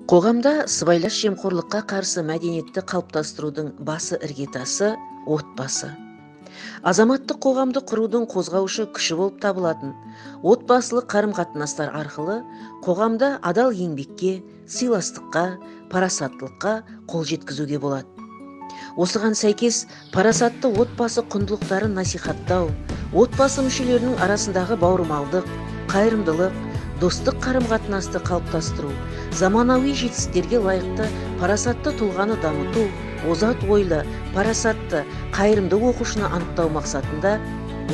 Қоғамда сыбайлас жемқорлыққа қарсы мәдениетті қалыптастырудың басы іргетасы отбасы. Азаматтық қоғамды құрудың қозғаушы күші болып табылатын отбасылық қарым-қатынастар арқылы қоғамда адал еңбекке, сыйластыққа, парасаттылыққа қол жеткізуге болады. Осыған сәйкес парасатты отбасы құндылықтарын насихаттау, отбасы мүшелерінің арасындағы бауырмалдық, қайырымдылық, достық қарым-қатынасты қалыптастыру, заманауи жетістіктерге лайықты парасатты тұлғаны дамыту, озат ойлы, парасатты, қайырымды оқушыны анықтау мақсатында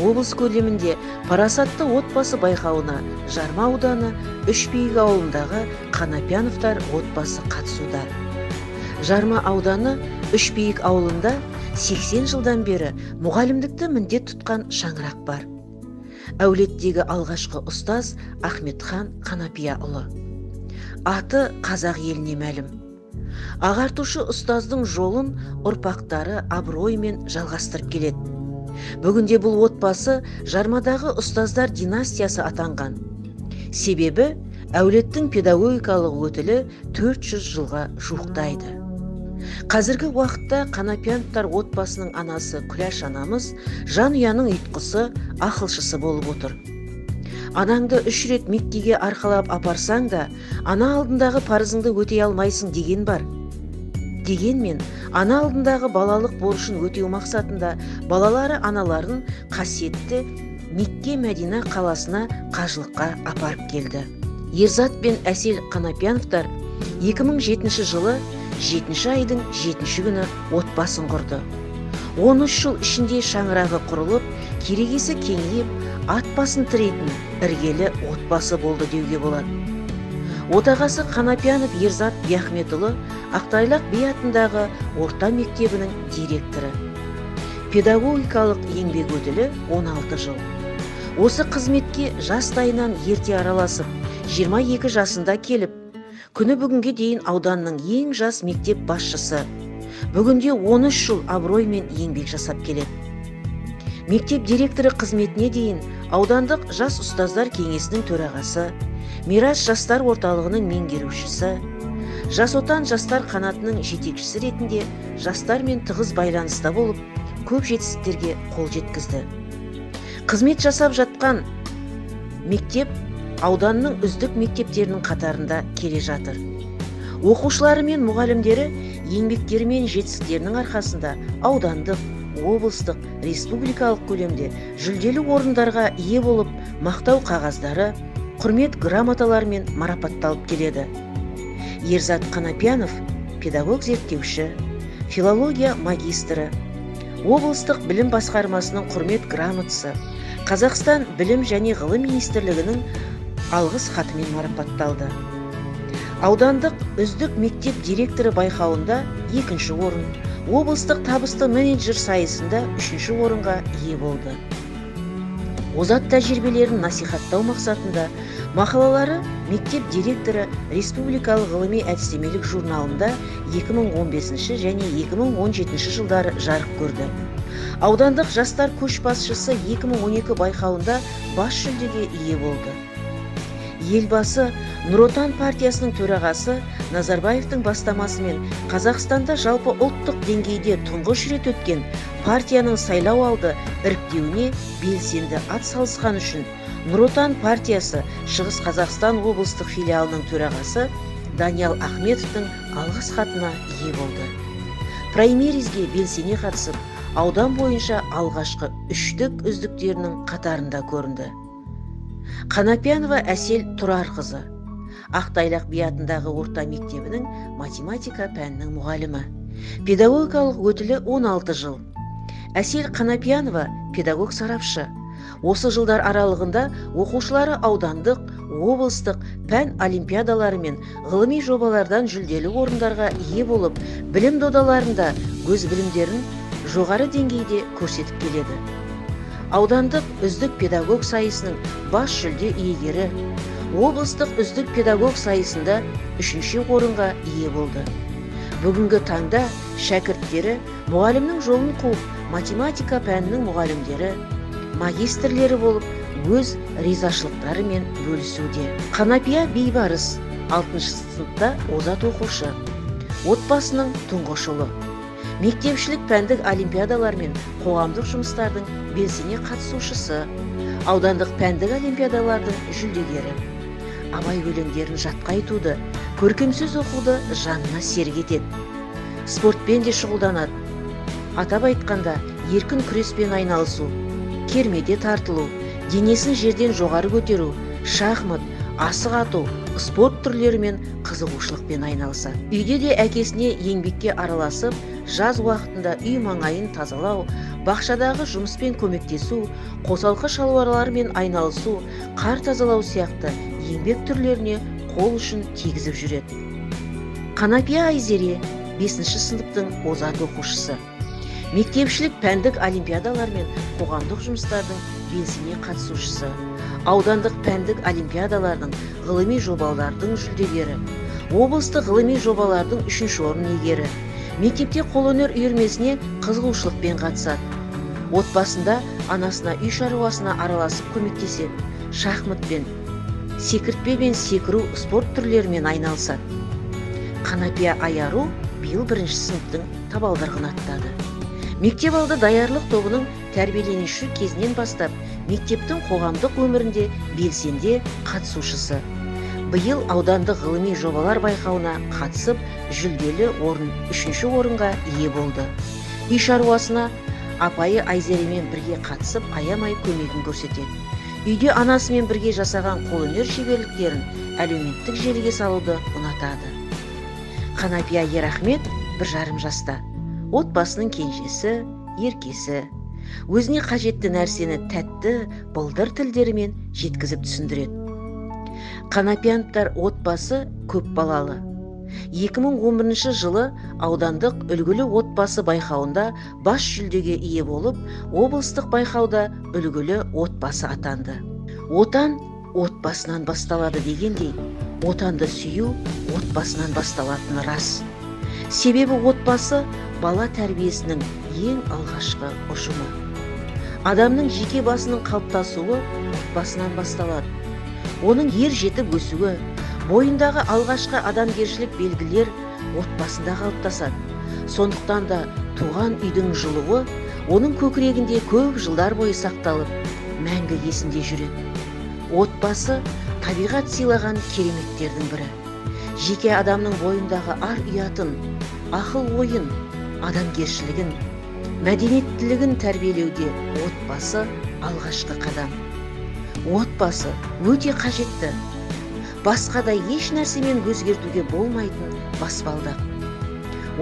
облыс көлемінде парасатты отбасы байқауына Жарма ауданы Үшбиік ауылындағы Қанапияновтар отбасы қатысуда. Жарма ауданы Үшбиік ауылында 80 жылдан бері мұғалімдікті міндет тұтқан шаңырақ бар. Әулеттегі алғашқы ұстаз Ахметхан Қанапияұлы. Аты қазақ еліне мәлім. Ағартушы ұстаздың жолын ұрпақтары абыроймен жалғастырып келеді. Бүгінде бұл отбасы Жармадағы ұстаздар династиясы атанған. Себебі әулеттің педагогикалық өтілі 400 жылға жуықтайды. Қазіргі уақытта Қанапияновтар отбасының анасы Күләш анамыз жанұяның ұйытқысы, ақылшысы болып отыр. Анаңды 3 рет Меккеге арқалап апарсаң да, ана алдындағы парызыңды өтей алмайсың деген бар. Дегенмен, ана алдындағы балалық борышын өтеу мақсатында балалары аналарын қасиетті Мекке Мәдина қаласына қажылыққа апарып келді. Ерзат пен Әсел Қанапияновтар 2007 жылы 7 айдың 7 күні отбасын құрды. 13 жыл ішінде шаңырағы құрылып, керегесі кеңейіп, ат басын тірейтін іргелі отбасы болды деуге болады. Отағасы Қанапиянов Ерзат Биахметұлы Ақтайлақ би атындағы орта мектебінің директоры. Педагогикалық еңбек өтілі 16 жыл. Осы қызметке жастайынан ерте араласып, 22 жасында келіп, күні бүгінге дейін ауданның ең жас мектеп басшысы. Бүгінде 13 жыл абыроймен еңбек жасап келеді. Мектеп директоры қызметіне дейін аудандық жас ұстаздар кеңесінің төрағасы, Мирас жастар орталығының меңгерушісі, Жас Отан жастар қанатының жетекшісі ретінде жастармен тығыз байланыста болып, көп жетістіктерге қол жеткізді. Қызмет жасап жатқан мектеп ауданның үздік мектептерінің қатарында келе жатыр. Оқушылары мен мұғалімдері еңбектері мен жетістіктерінің арқасында аудандық, облыстық, республикалық көлемде жүлделі орындарға ие болып, мақтау қағаздары, құрмет грамоталарымен марапатталып келеді. Ерзат Қанапиянов педагог зерттеуші, филология магистрі, облыстық білім басқармасының құрмет грамотасы, Қазақстан білім және ғылым министрлігінің алғыс хатымен марапатталды. Аудандық үздік мектеп директоры байқауында 2-ші орын, облыстық табысты менеджер сайысында 3-ші орынға ие болды. Озат тәжірибелерін насихаттау мақсатында мақалалары мектеп директоры республикалық ғылыми әдістемелік журналында 2015 және 2017 жылдары жарық көрді. Аудандық жастар көшбасшысы 2012 байқауында бас жүлдеге ие болды. Елбасы Нұр Отан партиясының төрағасы Назарбаевтың бастамасымен Қазақстанда жалпы ұлттық деңгейде тұңғыш рет өткен партияның сайлау алды іріктеуіне белсенді ат салысқан үшін Нұр Отан партиясы Шығыс Қазақстан облыстық филиалының төрағасы Даниял Ахметовтің алғыс хатына ие болды. Праймеризге белсене қатысып, аудан бойынша алғашқы үштік үздіктерінің қатарында көрінді. Қанапиянова Әсел Тұрарқызы, Ақтайлақ би атындағы орта мектебінің математика пәнінің мұғалімі. Педагогикалық өтілі 16 жыл. Әсел Қанапиянова педагог сарапшы. Осы жылдар аралығында оқушылары аудандық, облыстық пән олимпиадалары мен ғылыми жобалардан жүлделі орындарға ие болып, білім додаларында өз білімдерін жоғары деңгейде көрсетіп келеді. Аудандық үздік педагог сайысының бас жүлде иегері, облыстық үздік педагог сайысында 3-ші орынға ие болды. Бүгінгі таңда шәкірттері мұғалімнің жолын қуып, математика пәнінің мұғалімдері, магистрлері болып, өз ризашылықтарымен бөлісуде. Қанапия Бейбарыс, 6 сыныпта озат оқушы. Отбасының тұңғыш ұлы. Мектепішілік пәндік олимпиадалар мен қоғамдық жұмыстардың белсене қатысушысы, аудандық пәндік олимпиадалардың жүлдегері. Абай өлеңдерін жатқа айтуды, көркем сөз оқуды жанына серік етеді. Спортпен де шұғылданады. Атап айтқанда, еркін күреспен айналысу, кермеде тартылу, денесін жерден жоғары көтеру, шахмат, асық ату, спорт түрлерімен қызығушылықпен айналысады. Үйде де әкесіне еңбекке араласып, жаз уақытында үй маңайын тазалау, бақшадағы жұмыспен көмектесу, қосалқы шаруалармен айналысу, қар тазалау сияқты еңбек түрлеріне қол ұшын тигізіп жүреді. Қанапия Айзере 5 сыныптың озат оқушысы. Мектепішілік пәндік олимпиадалар мен қоғамдық жұмыстардың белсене қатысушысы, аудандық пәндік олимпиадалардың ғылыми жобалардың жүлдегері, облыстық ғылыми жобалардың 3-ші орын иегері. Мектепте қолөнер үйірмесіне қызығушылықпен қатысады. Отбасында анасына үй шаруасына араласып көмектеседі, шахматпен, секіртпе мен секіру спорт түрлерімен айналысады. Қанапия Аяру биыл 1 сыныптың табалдырығын аттады. Мектеп алды даярлық тобының тәрбиеленуші кезінен бастап, мектептің қоғамдық өмірінде белсенді қатысушысы. Биыл аудандық ғылыми жобалар байқауына қатысып, жүлделі орын 3-ші орынға ие болды. Үй шаруасына апайы Айзеремен бірге қатысып, аямай көмегін көрсетеді. Үйде анасымен бірге жасаған қолөнер шеберліктерін әлеуметтік желіге салуды ұнатады. Қанапия Ерахмет 1,5 жаста. Отбасының кенжесі, еркесі. Өзіне қажетті нәрсені тәтті, былдыр тілдерімен жеткізіп түсіндіреді. Қанапияновтар отбасы көп балалы. 2011 жылы аудандық үлгілі отбасы байқауында бас жүлдеге ие болып, облыстық байқауда үлгілі отбасы атанды. Отан отбасынан басталады дегендей, отанды сүю отбасынан басталатыны рас. Себебі отбасы бала тәрбиесінің ең алғашқы ұжымы. Адамның жеке басының қалыптасуы отбасынан басталады. Оның ер жетіп өсуі, бойындағы алғашқы адамгершілік белгілер отбасында қалыптасады. Сондықтан да туған үйдің жылуы оның көкірегінде көп жылдар бойы сақталып, мәңгі есінде жүреді. Отбасы табиғат сыйлаған кереметтердің бірі. Жеке адамның бойындағы ар ұятын, ақыл ойын, адамгершілігін, мәдениеттілігін тәрбиелеуде отбасы алғашқы қадам. Отбасы өте қажетті. Басқа да еш нәрсемен өзгертуге болмайтын баспалдақ.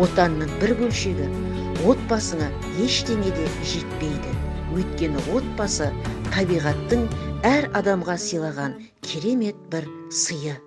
Отанның бір бөлшегі отбасыңа ештеңе де жетпейді. Өйткені отбасы табиғаттың әр адамға сыйлаған керемет бір сыйы.